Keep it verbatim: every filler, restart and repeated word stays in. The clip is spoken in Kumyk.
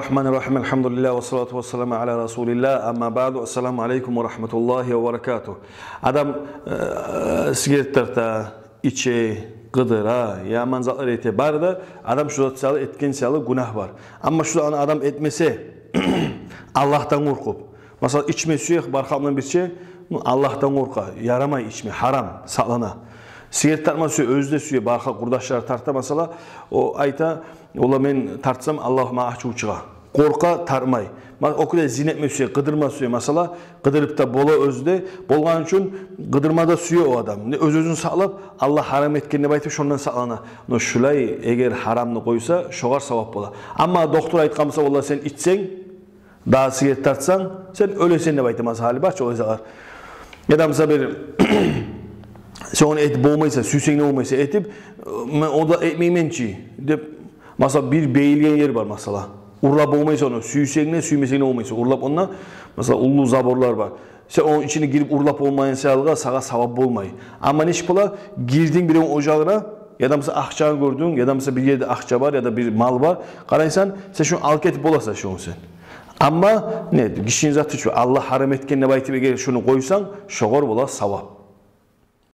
الرحمن الرحيم. الحمد لله والصلاة والسلام على رسول الله. أما بعد. السلام عليكم ورحمة الله وبركاته. Адам, э, сигарет тарта, иче, къыдыра, яман затлар эте, бары да адам шу зат саялы этген саялы гюнагь бар. Амма шу затны адам этмесе, Аллагьдан къоркъуп, масала, ичме сюе, бар халкъ булан бирче, ну, Аллагьдан къоркъа, ярамай ичме, гьарам, сакълана. Сигарет тартма сюе, оьзю де сюе, бар халкъ, къурдашлары тарта, масала, о айта: «Валлагь, мен тартсам, Аллагь магъа ачуву чыгъа». Къоркъа, тартмай. Ма-, о кюйде зина этме сюе, къыдырма сюе, масала, къыдырып да бола оьзю де. Болгъан учун къыдырма да сюе о адам. Не, оьз-оьзюн сакълап, Аллагь гьарам этген деп айтып, шондан сакълана. Но шулай, эгер гьарамны къойса, шогъар савап бола. Амма дохтур айтгъан буса: «Валлагь, сен ичсенг, дагъы сигарет тартсанг, сен оьлесен», — деп айта, масала, гьали бар чы олай затлар. Яда, масала, бир, сен ону этип болмайсан, сюйсенг де болмайсан этип, «Мен ону да этмеймен чи», — деп, масала, бир бегилген ер бар, масала. Урлап болмайсан ону, сюйсенг де, сюймесенг де болмайсан урлап онда. Масала, уллу заборлар бар. Сен ону ичине гирип урлап болмайгъан саялы сагъа савап болмай. Амма нечик бола? Гирдинг биревню ожагъына, яда, масала, акъчаны гёрдюнг, яда, масала, бир ерде акъча бар, яда бир мал бар. Къарайсан, сен шуну алып гетип боласан шуну сен. Амма не, гишини заты чы, Аллагь гьарам этген деп айтып, эгер шуну къойсанг, шогъар бола савап.